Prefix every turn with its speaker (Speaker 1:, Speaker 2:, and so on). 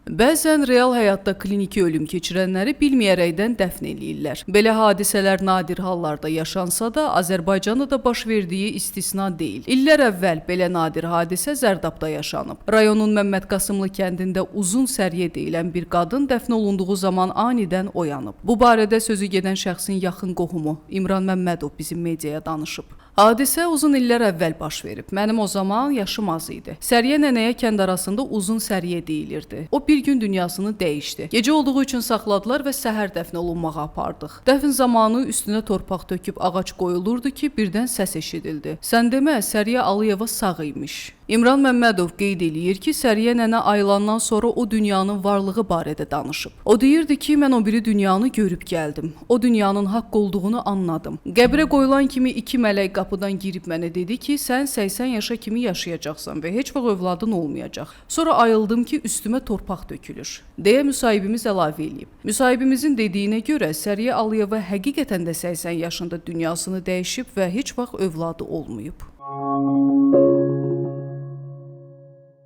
Speaker 1: Bəzən real həyatda kliniki ölüm keçirənləri bilməyərəkdən dəfn eləyirlər. Belə hadisələr nadir hallarda yaşansa da, Azərbaycanda da baş verdiyi istisna deyil. İllər əvvəl belə nadir hadisə Zərdabda yaşanıb. Rayonun Məmməd Qasımlı kəndində Uzun Səriyə deyilən bir qadın dəfn olunduğu zaman anidən oyanıb. Bu barədə sözü gedən şəxsin yaxın qohumu İmran Məmmədov bizim mediaya danışıb. Hadisə uzun illər əvvəl baş verib. Mənim o zaman yaşım az idi. Səriyə nənəyə kənd arasında Uzun Səriyə deyilirdi. O bir gün dünyasını dəyişdi. Gecə olduğu üçün saxladılar və səhər dəfn olunmağa apardıq. Dəfn zamanı üstünə torpaq töküb ağac qoyulurdu ki, birdən səs eşidildi. Sən demə, Səriyə Alıyeva sağ imiş. İmran Məmmədov qeyd eləyir ki, Səriyə nənə ayılandan sonra o dünyanın varlığı barədə danışıb. O deyirdi ki, mən o biri dünyanı görüb gəldim. O dünyanın haqq olduğunu anladım. Qəbrə qoyulan kimi iki mələk qapıdan girib mənə dedi ki, sən 80 yaşa kimi yaşayacaqsan və heç vaxt övladın olmayacaq. Sonra ayıldım ki, üstümə torpaq tökülür, deyə müsahibimiz əlavə eləyib. Müsahibimizin dediyinə görə Səriyə Alıyeva həqiqətən də 80 yaşında dünyasını dəyişib və heç vaxt övladı olmayıb.